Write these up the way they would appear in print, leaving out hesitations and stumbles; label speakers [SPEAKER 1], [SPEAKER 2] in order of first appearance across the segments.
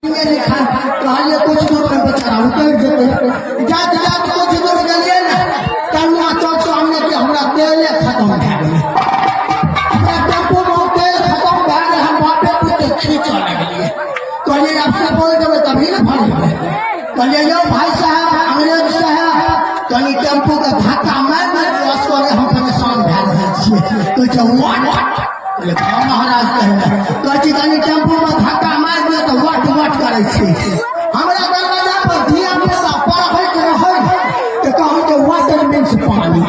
[SPEAKER 1] लिखा कहलिए कुछ दूर में बेचारा उतर जेतै। जात जात कुछ दूर गेलिए ने, कन्या चौक सामने के हमरा तेले खत्म भए गेलै। हमरा टेम्पू में तेल खत्म भए गेलै। हम बापे पुते खींचऽ लगलिए। कहलिए आब से बोल देबै तभी ने भरेबै। कहलिए यौ भाई साहब, अंग्रेज साहब, कनि टेम्पू के धक्का मारि ने दियौ, असगरे हम परेशान भए रहल छियै। कहै छै what? कहलिए हँ महाराज, कहै कहै छी कनि टेम्पू में धक्का मारि दियौ तऽ what what करै छी। हमरा दरवाजा पर धिया पुता पढ़ैत रहै तऽ कहू जे वाटर मीन्स पानी।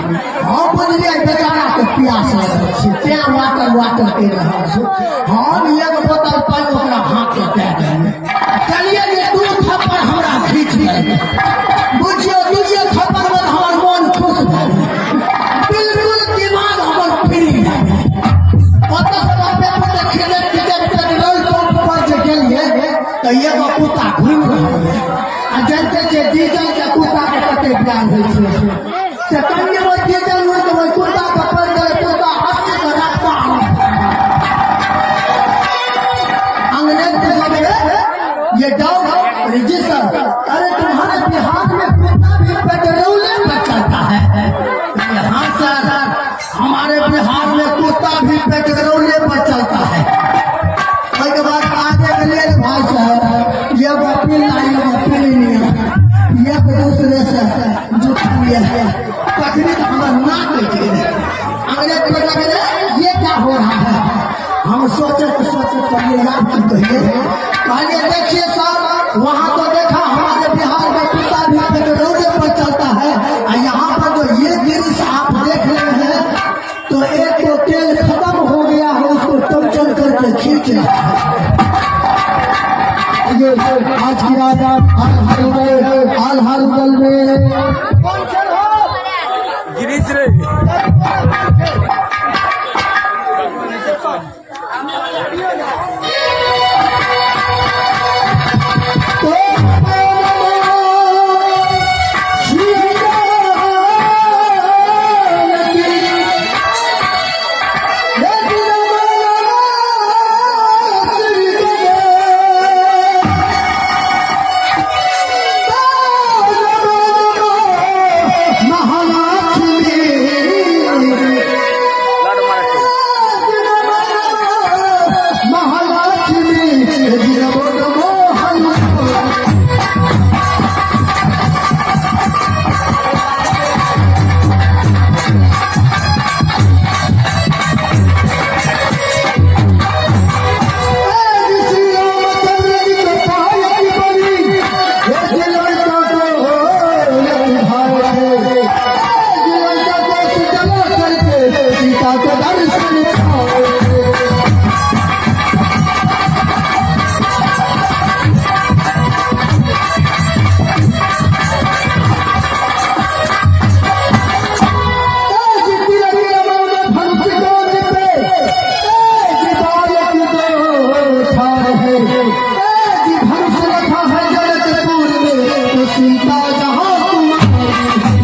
[SPEAKER 1] हम बुझलियै बेचारा के प्यास लगल छै, तें वाटर वाटर कहि रहल छै। हम एक बोतल पानि ओकरा हाथ के दए देलियै। कहलियै जे दू थप्पड़ हमरा खींच देलकै। बुझियौ दुइये थप्पड़ में हमर मन खुश भए गेल, बिल्कुल दिमाग हमर फ्री भए गेल। ओतऽ से बापे पुते खींचैत खींचैत पेट्रोल पंप पर जे गेलियै तऽ एगो कुत्ता घुमि रहल रहै। आ जानते छियै डीजल के कुत्ता के कते प्यार होइ छै, से कनिए ओहि डीजल उड़ि के ओहि कुत्ता के पड़ि गेलै, कुत्ता 80 के रफ्तार। अंग्रेज पूछलकै, ये डॉग? जी सर। अरे तुम्हारे बिहार में कुत्ता भी पेट्रोल पर चलता है? हाँ सर, हमारे बिहार में कुत्ता भी पेट्रोल पर चलता है। ओहिके बाद आगे गेलिए भाई साहब, एगो पिल्ला एगो पिल्लिनिया एक दूसरे से जुटलिए, तखनी तऽ हमर नाक कटि गेलै। अंग्रेज पूछलकै, ये क्या हो रहा है? हम सोचे तो सोचे, कहलिए यार की कहिए। कहलिए देखिए सर, वहाँ तो देखा हमारे बिहार में कुत्ता भी पेट्रोल पर चलता है और यहाँ पर जो ये दृश्य आप देख रहे हैं तो एक तो तेल खत्म हो गया है, उसको टंचन करके खींच रहा है।
[SPEAKER 2] ये आज की रात आल हारुदल में
[SPEAKER 3] गिरीश रे।
[SPEAKER 2] तो श्री राम की श्री महालक्ष्मी
[SPEAKER 3] लाड मारा।
[SPEAKER 2] महालक्ष्मी मोहन। श्री रामचंद्र जी कृपा बनी लड़का को भाई लड़का को जला करके सीता को दर्शन पाए। धनुष कोन पे जी बालक दो ठाड़ है, जी धनुष रखा है जनकपुर में तो सीता जहाँ तुम्हारी है।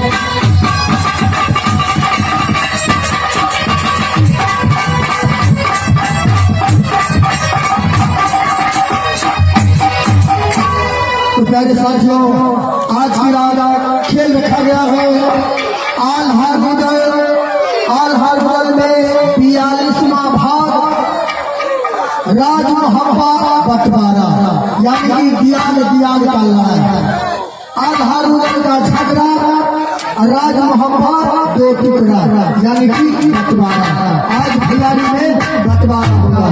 [SPEAKER 2] तो प्यारे साथियों, आज की रात खेल रखा गया है आल हार गुदल। आल हार गुदल में 42वां भाग राज मोहब्बा बंटवारा, यानी कि दियाल दियाल का लड़ाई। आल हार गुदल का झगड़ा, राज मोहब्बा दो टुकड़ा, यानी कि बंटवारा। आज भैयारी में बंटवारा होगा।